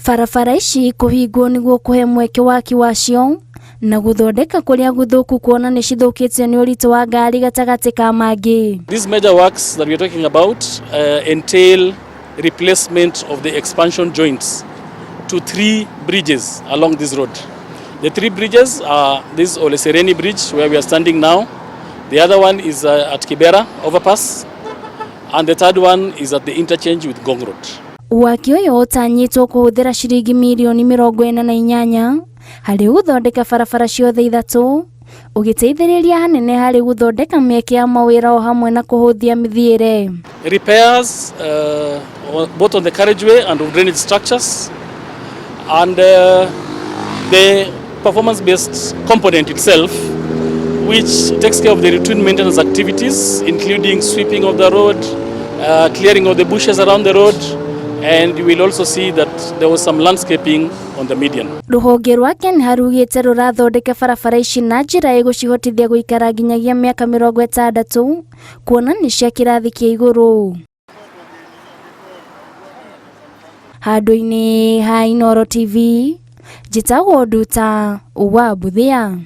Barabara ici kũhingwo nĩguo kũhe mweke waki wacio na gũthondeka kũrĩa gũthũku kuona nĩ cithũkĩtio nĩ ũritũ wa ngari gatagatĩ ka mangĩ. These major works that we are talking about entail replacement of the expansion joints to 3 bridges along this road. The 3 bridges are this Olesereni bridge where we are standing now, the other one is at Kibera overpass, and the third one is at the interchange with Ngong Road. Waki ũyũ ũtanyĩtwo kũhũthĩra ciringi mirioni 48 harĩ gũthondeka barabara ciothe ithatũ, ũgĩteithĩrĩria hanene harĩ gũthondeka mĩeke ya mawĩra o hamwe na kũhũthia mĩthiĩre. Repairs both on the carriageway and of drainage structures, and the performance-based component itself, which takes care of the routine maintenance activities, including sweeping of the road, clearing of the bushes around the road, and you will also see that there was some landscaping on the median. Rũhonge rwa KENHA rugĩte rũrathondeka barabara ici na njĩra ĩgũcihotithia gũikara nginyagia mĩaka 60 kuona nĩ cia kĩrathi kĩa igũrũ. Handũ-inĩ ha Inooro TV, njĩtagwo Nduta wa Mbuthia.